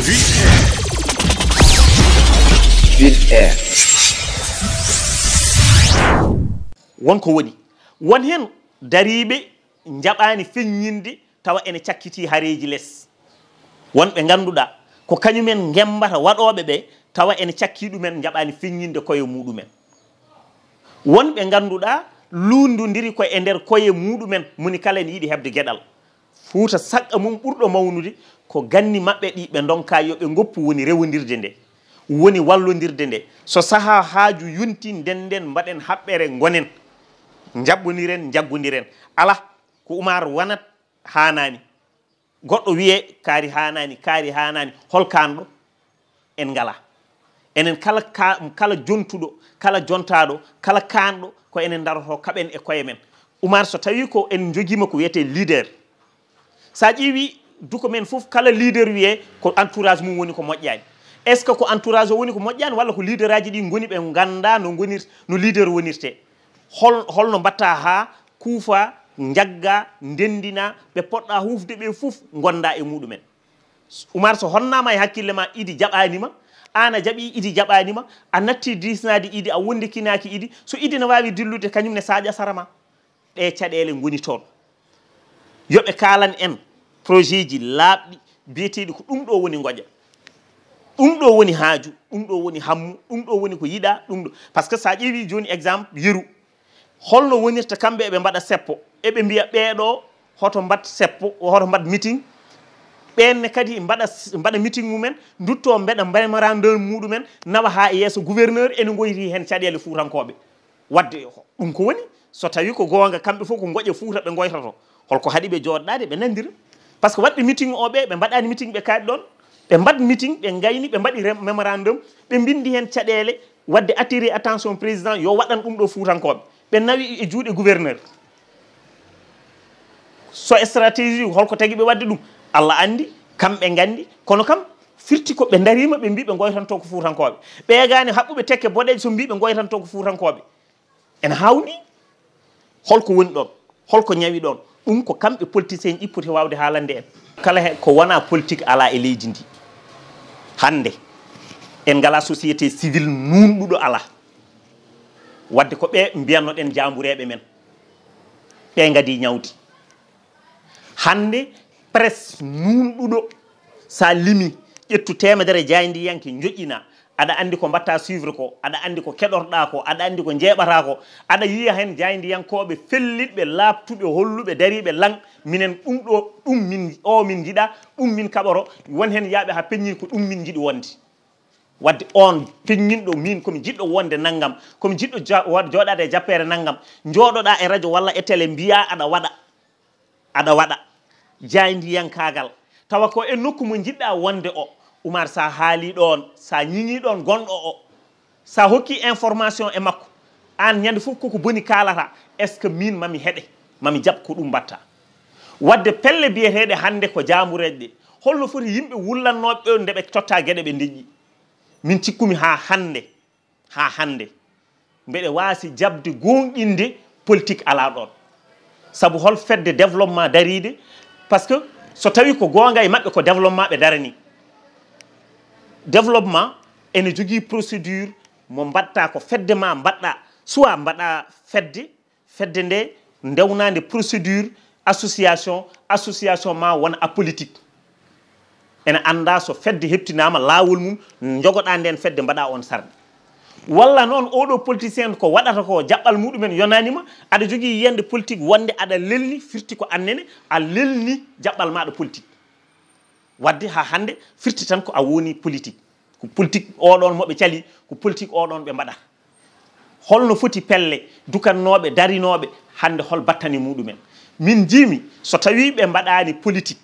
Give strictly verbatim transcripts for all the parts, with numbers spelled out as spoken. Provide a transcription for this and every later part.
Vide Air. Won ko woni, won heen dariiɓe njaɓaani feññinde tawa ene cakkitii hareeji les. Won ɓe ngannduɗaa ko kañumen ngemmbata waɗooɓe ɓe, tawa ene cakkii ɗumen, njaɓaani feññinde koye muɗumen. Won ɓe ngannduɗaa luunndondiri ko e nder koye muɗumen, moni kala ene yiɗi heɓde geɗal. Fuuta saɗɗa mum ɓurɗo mawnude ko ganni maɓɓe ɗi ɓe ndonkaa yo ɓe ngoppu, woni rewondirde nde, woni wallondirde nde. So sahaa haaju yontii, ndennden, mbaɗen haɓɓere, ngonen, njaɓɓoniren, njaggondiren. Alaa ko Umaar waɗat haanaani. Goɗɗo wiyee kaari haanaani, kaari haanaani. Hol kaanɗo? En ngalaa. Enen kala ka, kala jontuɗo, kala jontaaɗo, kala kaanɗo, ko enen ndaroto, kaɓen e koye men. Umaar, so tawii ko en njogiima ko wiyetee leader, so a ƴeewii duko men fof, kala leader wiyee ko entourage mum woni ko moƴƴaani. Est-ce que ko entourage o woni ko moƴƴaani, walla ko leaderaaji ɗi ngoni ɓe nganndaa no ngonir, no leader wonirtee? Hol, holno mbaɗtaa haa kuufa, njagga, ndenndina ɓe poɗɗaa huufde ɓe fof, ngondaa e muɗumen? Umaar, so honnaama e hakkille ma, Idi jaɓaani ma, aan a jaɓii, Idi jaɓaani ma, a natti diisnaade Idi, a wondikinaaki Idi, so Idi na waawi dillude, kañum ne saaƴa sara ma. Ɗee caɗeele ngoni toon. Yo ɓe kaalan en projet ji laaɓɗi biyeteeɗi ko ɗum ɗo woni ngoƴa. Ɗum ɗo woni haaju, ɗum ɗo woni hammu, ɗum ɗo woni ko yiɗaa, ɗum ɗo. Par ce que so a ƴeewii jooni exemple, yeru, holno wonirta kamɓe eɓe mbaɗa seppo, eɓe mbiya ɓeeɗo hoto mbaɗ seppo, hoto mbaɗ meeting, ɓeen ne kadi mbaɗa, mbaɗa meeting mumen, ndutto mbaɗa mémorandum muɗumen, nawa haa e yeeso gouverneur, ene ngoyri heen caɗeele fuutankooɓe. Waɗde ɗum ko woni, so tawii ko goonga, kamɓe fof ko ngoƴa Fuuta ɓe ngoytoto, holko haɗi ɓe jooɗɗaade ɓe nanndira? Par ce que waɗɓe meeting o ɓe, ɓe mbaɗaani meeting ɓe kaaɗi ɗoon, ɓe mbaɗ meeting, ɓe ngayni, ɓe mbaɗi rem- mémorandum, ɓe mbinndi heen caɗeele, waɗde attirer attention président yo waɗan ɗum ɗo Fuutankooɓe, ɓe nawi e juuɗe gouverneur. So stratégie holko tagi ɓe waɗde ɗum, Allah anndi, kamɓe nganndi, kono kam firti ko ɓe ndariima, ɓe mbii ɓe ngoytanto ko Fuutankooɓe. Ɓeegaani haɓɓuɓe tekke boɗeeje so mbii ɓe ngoytanto ko Fuutankooɓe. Ene haawnii. Holko woni ɗoon? Holko ñawi ɗoon? Ɗum ko kamɓe politicien ɗi poti waawde haalande en. Kala he ko wonaa politique alaa e leydi ndi. Hannde en ngalaa société civile nuunɗuɗo alaa. Waɗde ko ɓe mbiyatno-ɗen jaambureeɓe men. Ɓe ngadii ñawdi. Hannde presse nuunɗuɗo, so a limi, ƴettu teemedere jaayndiyanke njoƴƴina, aɗa anndi ko mbaɗta suivre ko, aɗa anndi ko keɗorɗa ko, aɗa anndi ko njeeɓata ko, aɗa yiya heen jaayndiyankooɓe fellitɓe, laaɓtuɓe, holluɓe, dariiɓe lan, minen ɗum ɗo, ɗum min, o min njiɗa, ɗum min kaɓoro, won heen yaaɓe haa peññin ko ɗum min njiɗi wonde. Waɗde oon peññinɗo, min ko mi jiɗɗo wonde nanngam, ko mi jiɗɗo ja- wa- jooɗaade e jappeere nanngam, njooɗoɗa e radio walla e télé mbiya aɗa waɗa, aɗa waɗa jaayndiyankaagal, tawa ko e nokku mo njiɗɗa wonde o. Umar, so a haalii ɗoon, so a ñiŋii ɗoon gonɗo o, so a hokkii information e makko, aan ñande fof koko boni kaalata, est ce que min mami heɗe, mami jaɓ ko ɗum mbaɗta? Waɗde pelle biyeteeɗe hannde ko jaambureeje ɗe, holno foti yimɓe wullannooɓe ɓe nde ɓe totta geɗe ɓe ndeƴƴi? Min cikkumi haa hannde, haa hannde mbeɗe waasi jaɓde goonɗinde politique alaa ɗoon. Sabu hol fedde développement dariinde? Par ce que so tawii ko goonga e maɓɓe, ko développement ɓe daranii. Développement ene jogii procédure mo mbaɗta, ko fedde ma mbaɗɗa, soit mbaɗa fedde, fedde nde ndewnaande procédure association, association ma wona apolitique. Ene annda so fedde heɓtinaama laawol mum, njogoɗa nden fedde, mbaɗa on sarde. Walla noon, oɗo politicien ko waɗata ko, jaɓɓal muɗumen yonaani ma, aɗa jogii yiyannde politique wonde aɗa lelni, firti ko annene a lelni jaɓɓal maɗa politique. Waɗde haa hannde firti tan ko a woni politique. Ko politique oɗon mo ɓe cali, ko politique oɗon ɓe mbaɗata. Holno foti pelle dukannooɓe, darinooɓe, hannde hol battane muɗumen? Min njiimi, so tawii ɓe mbaɗaani politique,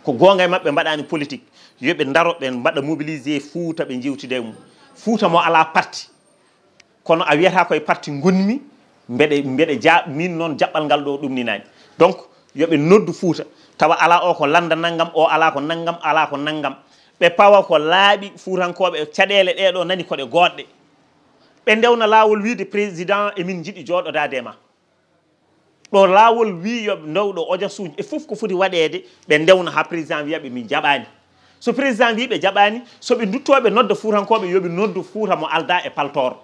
ko goonga e maɓɓe mbaɗaani politique, yo ɓe ndaro, ɓe mbaɗa mobilisé Fuuta, ɓe njeewtida e mum. Fuuta mo alaa parti, kono a wiyata koye parti ngonmi, mbeɗe, mbeɗe ja-, min noon jaɓɓal ngal ɗo ɗumninaani. Donc, yo ɓe noddu Fuuta, tawa alaa o ko lannda nanngam, o alaa ko nanngam, alaa ko nanngam. Ɓe pawa ko laaɓi Fuutankooɓe, caɗeele ɗee ɗo nani ko ɗe goodɗe. Ɓe ndewna laawol wiyde président, emin njiɗi jooɗodaade e ma. Ɗo laawol wii yo ndewɗo audience uji e fof ko foti waɗeede, ɓe ndewna haa président wiya ɓe min njaɓaani. So président wi ɓe jaɓani, so ɓe duttooɓe nodda fuutankooɓe, yo ɓe noddu fuuta mo alda e paltoor.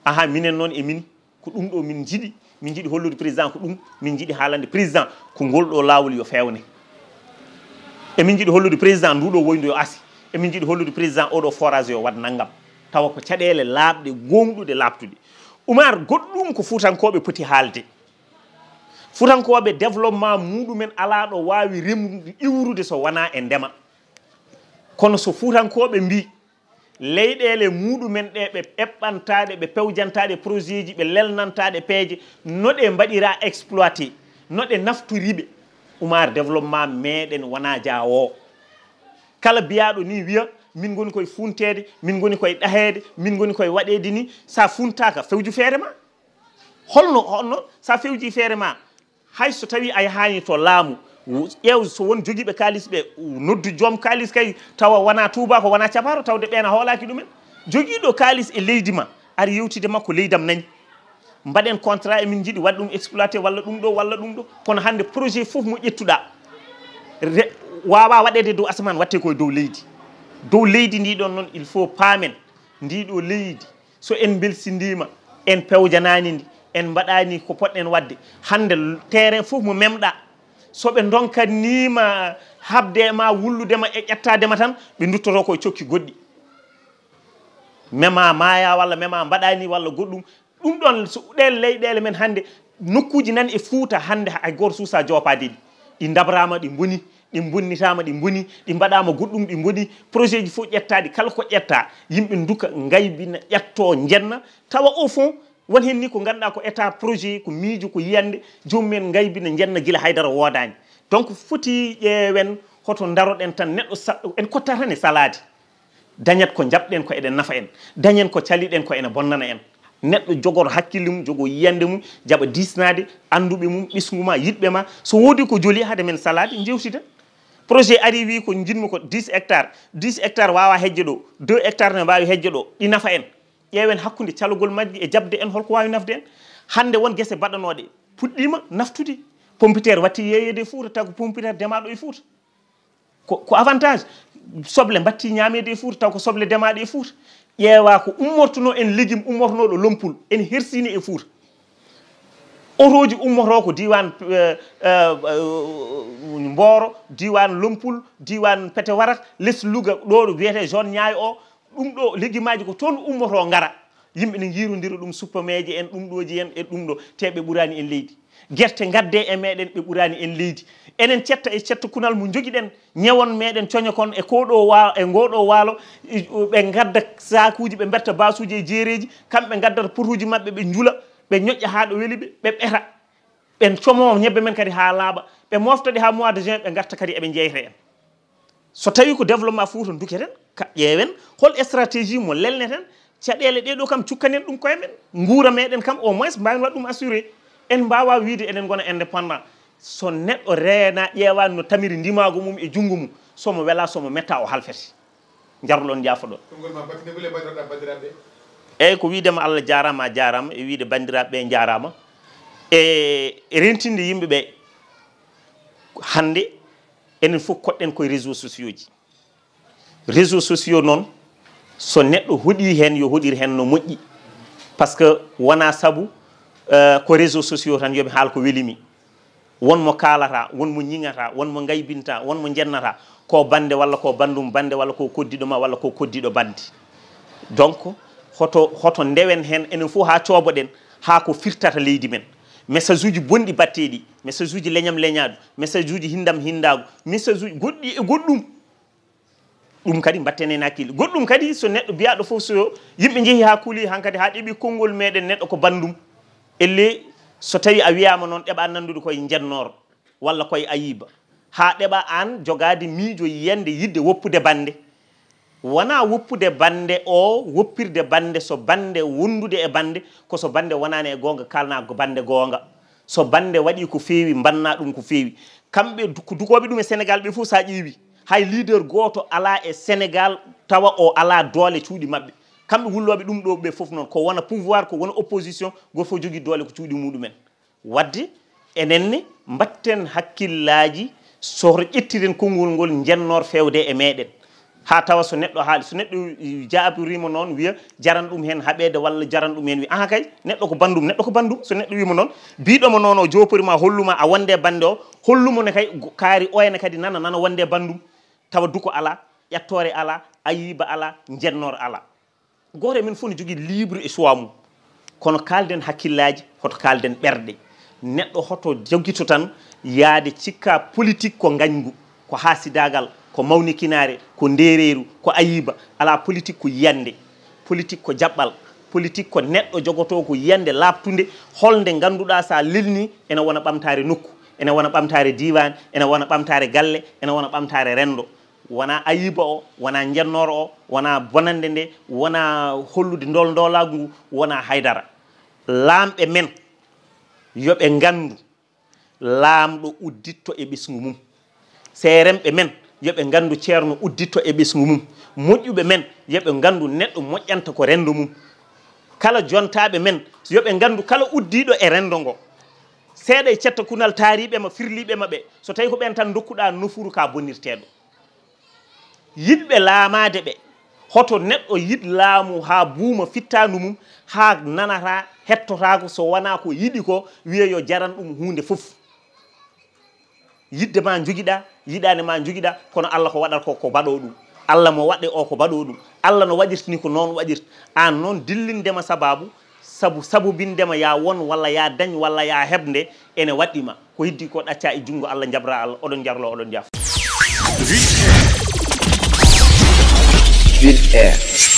Aha, minen noon e min, ko ɗum ɗo min njiɗi. Min njiɗi hollude président ko ɗum min njiɗi haalande président, ko ngol ɗo laawol yo fewne. Emin njiɗi hollude président ndu ɗo woyndu yo asi. Emin njiɗi hollude président oɗo forage yo waɗ nanngam, tawa ko caɗeele laaɓɗe, goongɗuɗe, laaɓtuɗe. Umar, goɗɗum ko fuutankooɓe poti haalde. Fuutankooɓe, développement muɗumen alaa ɗo waawi remude, iwrude so wonaa e ndema. Kono so fuutankooɓe mbi leyɗeele muɗumen ɗe ɓe eɓɓantaaɗe, ɓe pewjantaaɗe projet ji, ɓe lelnantaaɗe peeje, no ɗe mbaɗira exploité, no ɗe naftiri ɓe. Umar, développement meɗen wonaa jaawo. Kala biyaaɗo ni wiya min ngoni koye funteede, min ngoni koye ɗaheede, min ngoni koye waɗeede ni. Sa funtaaka, fewju feere ma. Holno, holno sa fewji feere ma? Hay so tawi a yahaani to laamu, ƴeew so won jogiiɓe kaalis ɓe, noddu joom kaalis kay, tawa wona tuubaako, wona capaaro, tawde ɓeen a hoolaaki ɗumen. Jogiiɗo kaalis e leydi ma, ari yewtide makko, leydam nani. Mbaɗen contrat, emin njiɗi waɗ ɗum exploité, walla ɗum ɗo, walla ɗum ɗo. Kono hannde projet fof mo ƴettuɗa, re-, waawa waɗeede dow asamaan, waɗte koye dow leydi. Dow leydi ndi ɗon noon, il faut paamen ndi ɗo leydi, so en mbelsindiima, en pewjanaani ndi, en mbaɗaani ko potɗen waɗde. Hannde terrain fof mo memɗa, so ɓe ndonkaniima haɓde e ma, wullude ma e ƴettaade ma tan, ɓe nduttoto koye cokki goɗɗi. Mema maaya walla mema mbaɗaani walla goɗɗum. Ɗum ɗon, so ɗeen leyɗeele men hannde, nokkuuji nan e Fuuta hannde, hay gooto suusaa joopaade ɗi. Ɗi ndabraama, ɗi mboni, ɗi mbonnitaama, ɗi mboni, ɗi mbaɗaama goɗɗum, ɗi mboni. Projet ji fof ƴettaaɗi, kala ko ƴetta, yimɓe nduka, ngaybina, ƴetto, njenna. Tawa au fond, won heen ni ko ngannduɗaa ko état projet, ko miijo, ko yiyannde, joomum en ngaybina, njenna gila haydara woodaani. Donc, foti ƴeewen hoto ndaroɗen tan, neɗɗo sa-, en kotta tan e salaade. Dañat ko njaɓɗen ko eɗen nafa en, dañen ko caliɗen ko ene bonnana en. Neɗɗo jogoto hakkille mum, jogo yiyannde mum, jaɓa diisnaade annduɓe mum, ɓesngu ma, yiɗɓe ma. So woodi ko joli hade men salaade, njewtiden. Projet ari wi ko njiɗmi ko dix hectares, dix hectares waawa hejje ɗo, deux hectares ne mbaawi hejje ɗo, ɗi nafa en. Ƴeewen hakkunde calogol majji e jaɓde en holko waawi nafde en. Hannde won gese baɗanooɗe puɗɗiima naftude. Pompiteer watti yeeyeede e Fuuta, taw ko pompiteer demaaɗo e Fuuta. Ko, ko avantage. Soble mbatti ñaameede e Fuuta, taw ko soble demaaɗe e Fuuta. Ƴeewa ko ummortuno en, légume ummortunooɗo Lompul, ene hersini e Fuuta. Otooji ummoto ko diiwaan, eh, eh, eh, Mbooro, diiwaan Lompul, diiwaan Pete Warak, les Louga, ɗo ɗo wiyetee zone Niayes o. Ɗum ɗo légume aji ko toon ummoto ngara. Yimɓe ne njiirondira ɗum, suppameeje en, ɗum ɗooji en e ɗum ɗo, te ɓe ɓuraani en leydi. Gerte ngadde e meɗen, ɓe ɓuraani en leydi. Enen cetta e cetta kunal mo njogiɗen, ñewon meɗen coña kon e ko ɗo wa-, e ngo ɗo waalo, i-, ɓe ngadda saakuuji, ɓe mberta baasuuji e jeereeji, kamɓe ngaddata potuuji maɓɓe, ɓe njula, ɓe ñoƴƴa haa ɗo weli ɓe, ɓe ɓeta. Ɓe como ñebbe men kadi haa laaɓa, ɓe mofta ɗe haa mois de juin, ɓe ngarta kadi eɓe jeyta en. So tawi ko développement Fuuta nduketen, ka ƴeewen hol stratégie mo lelneten, caɗeele ɗe ɗo kam cukkanen ɗum koye men. Nguura meɗen kam au moins mbaawen waɗ ɗum assuré. En mbaawa wiide eɗen ngona indépendant. So neɗɗo reena, ƴeewaani no tamiri ndimaagu mum e junngo mum, somo wela, somo metta, o halfete. Njarɗuɗon, njaafoɗon. Konngol ma battinde ɓule mbaɗirɗa banndiraaɓe. Eyyi, ko wiidema Allah jaaraama, a jaaraama, e wiide banndiraaɓe ɓe njaaraama. E rentinde yimɓe ɓe, hannde enen fof koɗɗen koye réseaux sociaux ji. Réseaux sociaux noon, so neɗɗo hoɗi heen, yo hoɗir heen no moƴƴi. Par ce que wonaa sabu, eh, ko réseaux sociaux tan, yomi haal ko welimi. Won mo kaalata, won mo ñiŋata, won mo ngaybinta, won mo njennata, ko bannde walla ko banndum bannde walla ko koddiɗo ma walla ko koddiɗo bannde. Donc, hoto, hoto ndewen heen enen fof haa cooboɗen haa ko firtata leydi men. Message uji bonɗi batteɗi, message uji leñam leñaaɗo, message uji hindam hindaago, message uji goɗɗi e goɗɗum. Ɗum kadi mbatten heen hakkille. Goɗɗum kadi, so neɗɗo biyaaɗo fof, so yimɓe njehi haa kuuli hankadi, haa ɗeɓi konngol meɗen neɗɗo ko banndum. Ellee, so tawi a wiyaama noon, ɗeɓa nanndude koye njennoor walla koye ayiba. Haa ɗeɓa aan jogaade miijo yiyannde yiɗde woppude bannde. Wonaa woppude bannde o, woppirde bannde, so bannde wondude e bannde, ko so bannde wonaani e goonga, kaalnaa ko bannde goonga. So bannde waɗi ko feewi, mbannaa ɗum ko feewi. Kamɓe du-, ko dukooɓe ɗum e Sénégal ɓe fof, so a ƴeewi, hay leader gooto alaa e Sénégal tawa o alaa doole cuuɗi maɓɓe. Kamɓe wullooɓe ɗum ɗo ɓe fof noon, ko wona pouvoir, ko wona opposition, gooto fof jogii doole ko cuuɗi muɗumen. Waɗde enen ne mbatten hakkillaaji, So hoto ƴettiren konngol ngol njennoor feewde e meeɗen, haa tawa so neɗɗo haali, so neɗɗo jaabiriima noon, wiya jaran ɗum heen haɓeede walla jaran ɗum heen, wiya aha kay, neɗɗo ko banndum, neɗɗo ko banndum. So neɗɗo wiima noon, biiɗo mo noon o joopori ma, hollu ma a wonde bannde o, hollu mo ne kay, go-, kaari oya ne kadi nana, nana wonde banndum, tawa duko alaa, ƴattoore alaa, ayiba alaa, njennoor alaa. Gooto e men fof ne jogii libre e choix mum. Kono kaalden hakkillaaji, hoto kaalden ɓerɗe. Neɗɗo hoto jogito tan yaade cikka politique ko ngañgu, ko haasidaagal, ko mawnikinaare, ko ndeereeru, ko ayiba. Alaa, politique ko yiyannde, politique ko jaɓɓal, politique ko neɗɗo jogotoo ko yiyannde laaɓtunde, holnde ngannduɗaa so a lelnii ene wona ɓamtaare nokku, ene wona ɓamtaare diiwaan, ene wona ɓamtaare galle, ene wona ɓamtaare renndo. Wonaa ayiba o, wonaa njennoor o, wonaa bonannde nde, wonaa hollude ndool ndoolaagu ngu, wonaa haydara. Laamɓe men, yo ɓe nganndu laamɗo udditto e ɓesngu mum. Seeremɓe men, yo ɓe nganndu ceerno udditto e ɓesngu mum. Moƴƴuɓe men, yo ɓe nganndu neɗɗo moƴƴanta ko renndo mum. Kala jontaaɓe men, yo ɓe nganndu kala uddiiɗo e renndo ngo. Seeɗa e cetta kunal taariiɓe ma, firliiɓe ma ɓe, so tawii ko ɓeen tan ndokkuɗaa nofuru ka bonnirteeɗo. Yiɗɓe laamaade ɓe, hoto neɗɗo yiɗ laamu haa buuma fittaandu mum, haa nanata, hettotaako, so wonaa ko yiɗi ko, wiya yo jaran ɗum huunde fof. Yiɗde ma njogiɗaa, yiɗaande ma njogiɗaa, kono Allah ko waɗata ko, ko baɗoo ɗum. Allah mo waɗde o ko baɗoo ɗum. Allah no waɗirta ni ko noon waɗirta. Aan noon dillinde ma sabaabu, sabu, sabu bindema ya won walla ya dañ walla ya heɓde ene waɗɗi ma. Ko heddi ko ɗacca e junngo Allah, njabra Allah, oɗon njarlo, oɗon njaafo. Ville Air.